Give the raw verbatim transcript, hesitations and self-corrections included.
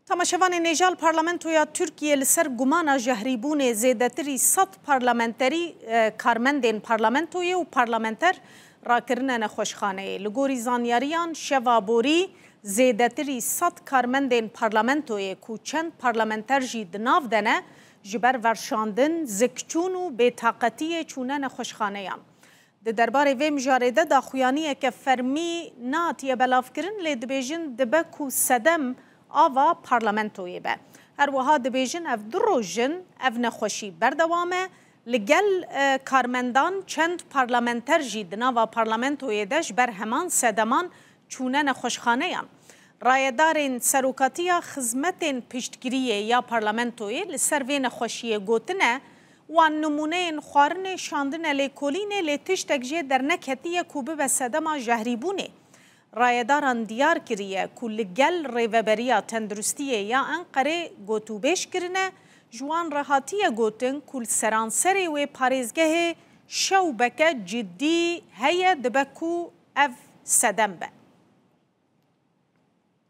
Temaşevanên hêja, li Parlamentoya Tirkiyê li ser gumana jehrîbûnê zêdetirî sed parlamenterî, e, karmendên parlamentoyê û parlamenter rakirine nexweşxaneyê. Li gorî zanyariyan, şeva borî zêdetirî sed karmendên parlamentoyê ku çend parlamenter jî di nav de ne, ji ber verşandin, zikçûn û bêtaqetiyê çûne nexweşxaneyan. Di derbarê vê mijarê de daxuyaniyeke fermî nehatiye belavkirin, lê dibêjin dibe ku sedem ava parlamentoyê be. Her wiha dibêjin ev du roj in ev nexweşî berdewam e. Li gel, e, karmendan çend parlamenter jî di nava parlamentoyê de ji ber heman sedeman çûne nexweşxaneyan. Rayedarên Serokatiya Xizmetên Piştgiriyê ya Parlamentoyê li ser vê nexweşiyê gotine, wan nimûneyên xwarinê şandine lêkolînê, lê tiştek jê derneketiye ku bibe sedema jehrîbûnê. Rayedaran diyar kiriye ku li gel Rêveberiya Tenduristiyê ya Enqerê gotûbêj kirine, ji wan re hatiye gotin ku li seranserê wê parêzgehê şewbeke cidî heye, dibe ku ev sedem be.